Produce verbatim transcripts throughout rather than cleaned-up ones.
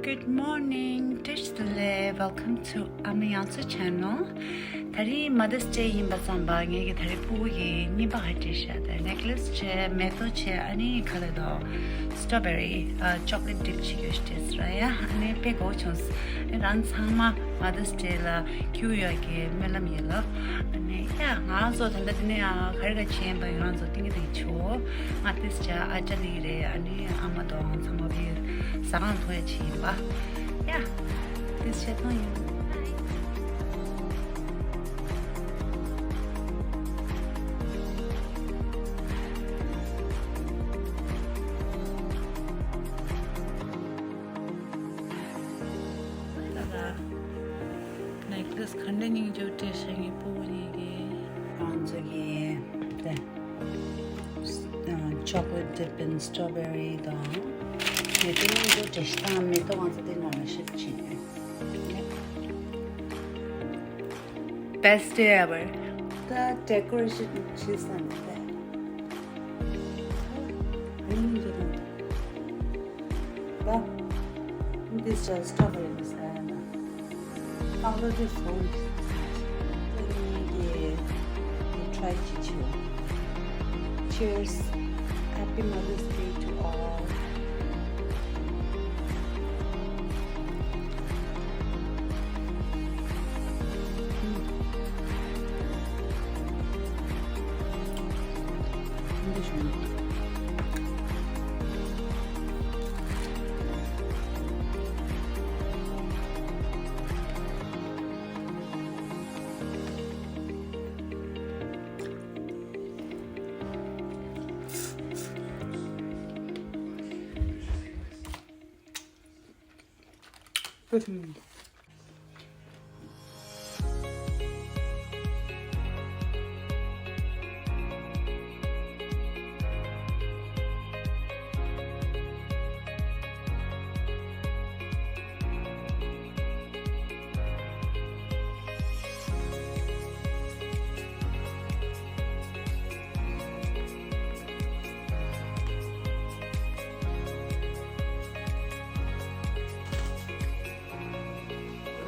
Good morning, བཀྲ་ཤིས་བདེ་ལེགས། Welcome to Ama Yangsu channel. ད་རིང་Mother's Day ཡིན་པ་ཙམ་པ་ངེད་ཀྱི་ད་རིང་སྤུ་གུ་གི་རྙིང་པ་ཧ་སྤྲད་ཤག་ད་ནེག་ལེ་སི་བྱས། མེ་ཏོག་བྱས། ཨ་ནི་ག་ལེ་དོ། སི་ཊོ་བེ་རི་ཨ་ཅོག་ལེ་ཊི་ཌིབ་བྱེད་རྒྱུ་ཞིག་སྤྲད་ཟེར་ཡ། ཨ་ནི་དཔེ་དགའ་བོ་བྱུང་། ཨ་ནི་རང་ཚང་མ་Mother's Day ལ་ཁྱུག་ཡོད་ཀྱི་སྨོན་ལམ་ཡོད་ལ། ཨ་ནི་ཡ་ང་རང་ཚོ་ད་ལྟ་འདི་ནས་ཨ་ག་རེ་ག་བྱས་ཡིན་པ་ཡོད། ང་རང་ཚོ་ཏིང་གི་ཏིང་ཆུ་ང་ཏིས་བྱ་ཨ་ཅག་ནི་རེད། ཨ་ནི་ཨ་མ་དང་ཚང་མ་བི་ཟ་ཁང་ཐོ་ཡ་ཆེ་ཡིན་པ། ཡ། ཏིས་བྱ་ཐོང་ཡིན། ད་ལྟ་ནེག་ལེ་སི་ག་འདྲ་སྙིང་རྗེ་སྤྲད་ཤག་ངའི་སྤུ་གུ་གཉིས་ཀྱིས། ང་ཚོ་གི་དེ་ཅོག་ལེ་ཊི་ཌིབ་ཨིན་སི་ཊོ་བེ་རི་དང་། མེ་ཏོག་སྙིང་རྗེ་སྤྲད་ཤག་ད་མེ་ཏོག་ང་ཚོ་དེ་ནང་ལ་ཤེབ་བྱས་ནས། Best day ever. ད་ཌེ་ཀོ་རེ་ཤན་བྱས་ས་ནས་དེ། ཨ་ནི་འདི་དང་། But this just strawberry is there. Powder this whole. Try to chew. Cheers. Happy Mother's Day to all.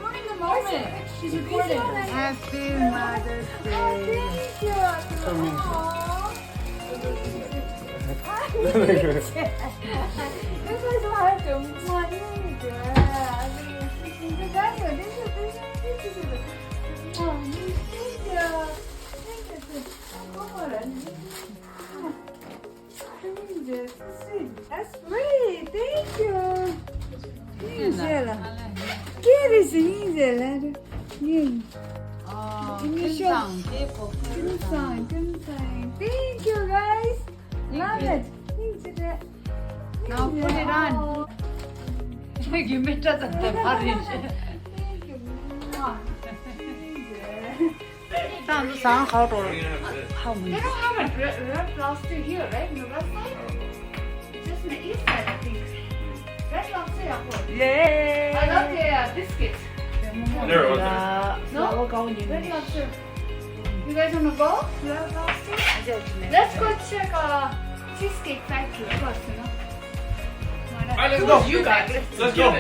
Ruining the moment. She's recording. Happy Mother's Day. Oh, thank you. Aw. This is hard to. Mwah, thank you. I mean, this is, this is, this is, this is, this is, oh, thank you. Thank you. Come on. That's sweet. That's sweet. Thank you. Thank you. Thank you, guys. Love it. Now put it on. Thank you. Sounds, sound how to, how many? They don't have a red, red lobster here, right? In the west side? Just in the east side, I think. Red lobster, yeah, boy. Yay! I love the uh, biscuits. There was no? Red lobster. You guys wanna go? Red lobster? Let's go check uh, Cheesecake Factory first, you know? All right, let's go. You guys. Let's go.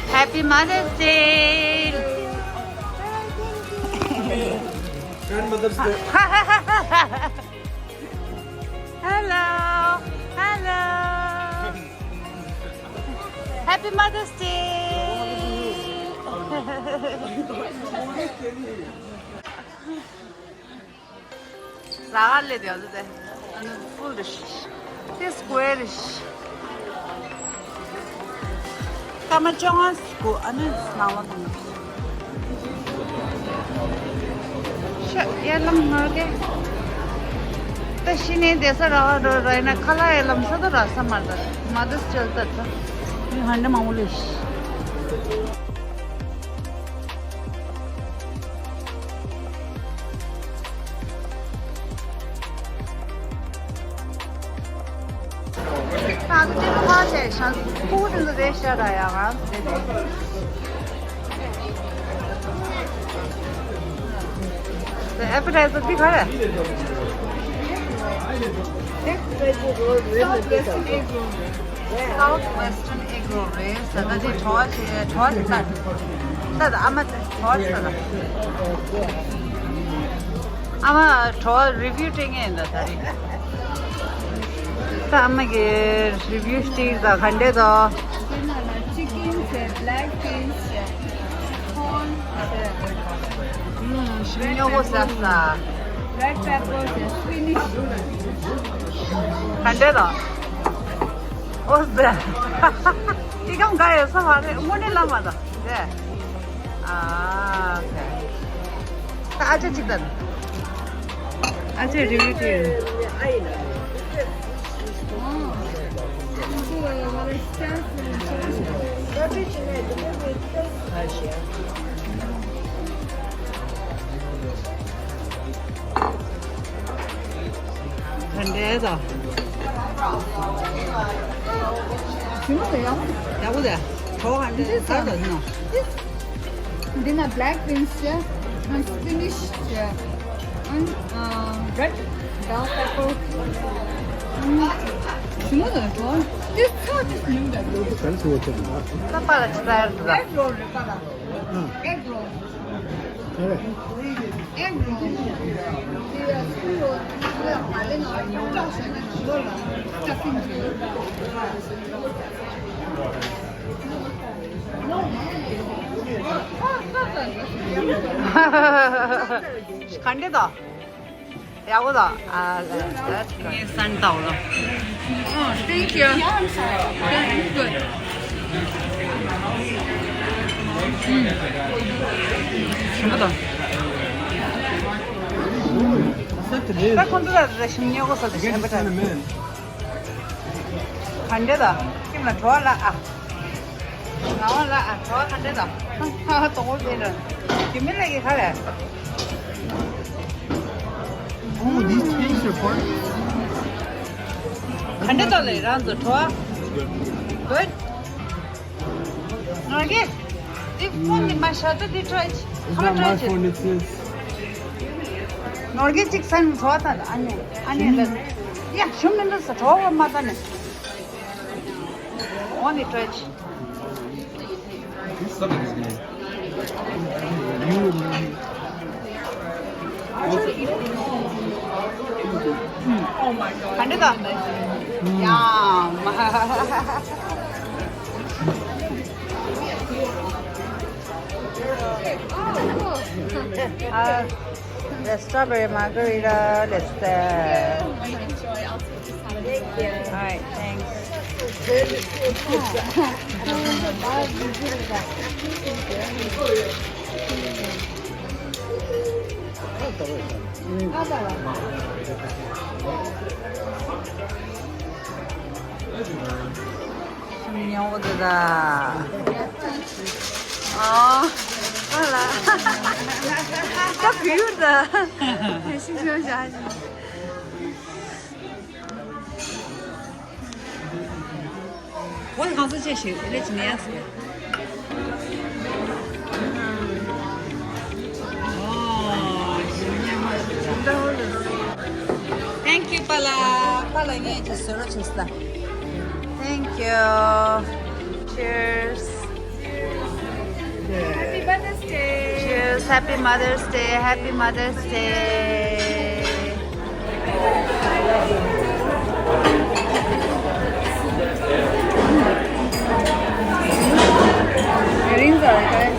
Happy Mother's Day. Grandmother's Day. Hello. Hello. Happy Mother's Day. ཟ་ག་ལེ་དེ་ཡོད་དེ། ཨ་ནི་ཕུལ་དེ་ཤི། དེ་སྐོར་རེ་ཤི། སྐར་མ་བཅོ་ལྔ་སྐོར། ཨ་ནི་ནང་ལ་དང་། ཤ་ཡར་ལངས་མར་གས། ད་ཤི་ནས་བསྡད་ས་རག་རོ་ར་ཡིན་ན་ཁ་ལག་ཡར་ལངས་ས་ད་རག་ས་མ་རེད། མ་དུ་སྤྱོད་ད་ཚ། ཡིན་ཧ་འདྲ་མང་པོ་ལེ་ཤི། ང་ཚོ་ཅི་ལོ་མ་བྱས་ཤག་ཁུག་དེ་ཚོ་རེད་ཤག་ར་ཡ་ང་། དེ་ཨེ་པི་ཊའི་ཛར་འདི་ག་རེ། South Western egg roll རེད་ཟེར། ད་དེ་བྲོ་བ་ཞིག་བྲོ་བ་ཞིག་ལྟ། ད་ད་ཨ་མ་དེ་བྲོ་བ་ཞིག་ལྟ། ཨ་མ་བྲོ་བ་review སྤྲད་མཁན་ཡིན་ད་ད་རེད། ད་ཨ་མ་གི་review སྤྲད་ད། ག་འདྲས་དང་། དེ་ནང་ལ་chicken ཟེར། black beans ཟེར། corn ཟེར། ཨུམ། ཞིམ་སྨྱོ་གོ་ཟ་ས། Red pepper ཟེར། spinach ག་འདྲས་དང་། ཨོ་ཟེར། ཅི་གང་ག་ཡོད་ས་མ་རེད། དངོས་གནས་ལ་མ་དང་ཟེར། ཨ། ཨ་ཅག་ཅིག་དང་། ཨ་ཅག་review དེ། ག་འདྲས་དང་། ཞིམ་པོ་དང་ཡག་པོ་འདུག་ཡག་པོ་དང་། བྲོ་བ་ག་འདྲས་དང་ཟ་དང་ཟིན་ན། འདི་ན་black beans བྱས། ཨ། spinach བྱས། ཨ། ཨ། red bell pepper ཨ། ཞིམ་པོ་དང་བྲོ་བ། འདི་ཚ་འདི་ཉུང་དང་འདུག་ག་རེ་ཟེར་བ་ཆེ་འདུག་ད་པཱ་ལགས་ཅི་ལྟར་འདུག་ད། Egg roll རེད་པཱ་ལགས། ཨ། Egg roll. Egg roll. ག་འདྲ་དང་། ཡག་པོ་དང་། ཨ། ངས་སན་ཏའོ་ལ། Oh, thank you. Yeah, I'm sorry. Good. ཞིམ་པོ་དང་། ད་ཁོང་ཚོ་ལ་རེ་ཞིམ་ཉེ་གོ་ས་དེ་ཞིམ་པོ་དང་། ག་འདྲ་དང་། ཁྱིམ་ལ་བྲོ་བ་ལ་ཨ། ང་བ་ལ་ཨ། བྲོ་བ་ག་འདྲ་དང་། ཧ་ཧ། དོག་པོ་དེ་འདྲ། ཞིམ་མི་ལ་གི་ག་རེ། Oh, these things are fun. ག་འདྲ་དང་ལས་རང་ཚོ་བྲོ་བ། Good. ནོར་གྱི། འདི་ཕོན་འདི་མ་ཤ་ཏོ་འདི་བྲོ་ཡི། It's not my phone, it's his. ནོར་གྱི་གཅིག་སན་བྲོ་བ་དང་ཨ་ནེ། ཨ་ནེ་ལ། ཡ་ཞུམ་མི་འདུག་ས་བྲོ་བ་མ་ད་ནེ། འོ་ནི་བྲོ་ཡི། ག་འདྲ་དང་། ཡ། ཨ། The strawberry margarita, let's say. All right, thanks. ཉོ་གི་ད། ཨ། ཨ་ལ། ད་བུ་ཡུར་ད། ཤིང་ཤོང་བཞག་ཅིང་། འོ་ན་གང་ས་ཆེ་ཞིག་ལས་ཀྱི་ནས། Thank you, པཱ་ལགས། པཱ་ལགས་ངས་ཀྱི་བཟོ་རོགས་བྱེད་ས། Thank you. Cheers. Happy Mother's Day. Cheers. Happy Mother's Day. Happy Mother's Day. རིང་ཙམ་རེད།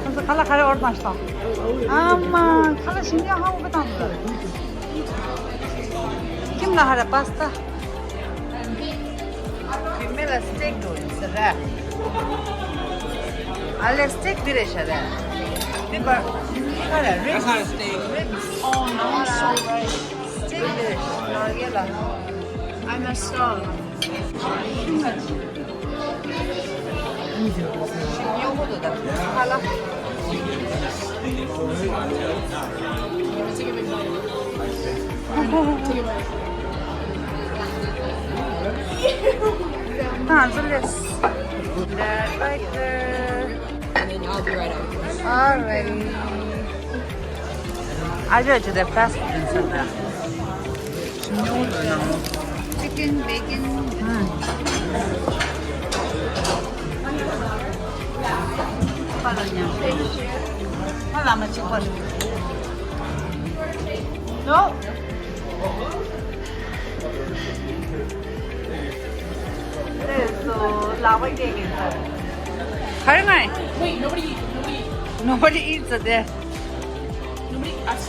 ཁོང་ཚོ་ཁ་ལག་ག་རེ་ཨོར་བཏང་ཤག་ཨ་མ། ཁ་ལག་ཞིམ་ཡག་ཧ་གོ་བཏང་འདུག་ཁྱིམ་ལ་ཧ་ར་པ་སི་ཏ། བུད་མེད་ལ་སི་ཊིག་འགྲོ་ཡིན་ཟེར་ར། ཨ་ལེ་སི་ཊིག་འདི་རེད་ཤག་ར། འདི་པར་ཁ་ར་རིབ་སི། རིབ་སི། Oh, no, I'm sorry. སི་ཊིག་འདི་རེད་ཤག་ནོར་གྱི་ལ། I messed up. ཉོ་གོ་འདུག་ད་ཁ་ལག That's right there. And then I'll be right over there. Alrighty. I just did the fast food and stuff now. Chicken, bacon. ཁོ་ལ་མཉམ་སྤྲད། ཁོ་ལ་མ་གཅིག་པ་རེད། ནོ། ལག་པ་སྐྱེལ་གྱིན་ཚར། ག་རེ་ང་ཡིན། Wait, nobody eat, nobody eat. Nobody eats a dish. Nobody eats.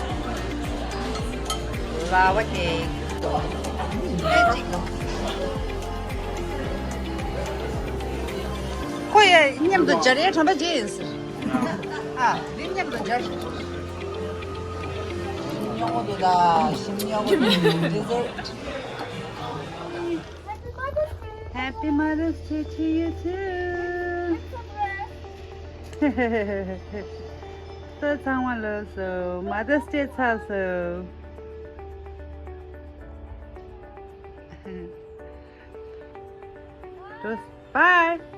ལག་པ་སྐྱེལ། ཁོ་ཡ་མཉམ་དུ་སྦྱར་ཡ་དྲན་པ་བརྗེད་ཡིན་ཟེར། ཨ། འདི་མཉམ་དུ་སྦྱར། ཉོག་འདུག་ད། ཞིམ་ཉོག་འདུག Dessert. Happy Mother's Day to you too. ད་ཚང་མ་ལོས་སོ། Mother's Day ཚར་སོང་། Bye.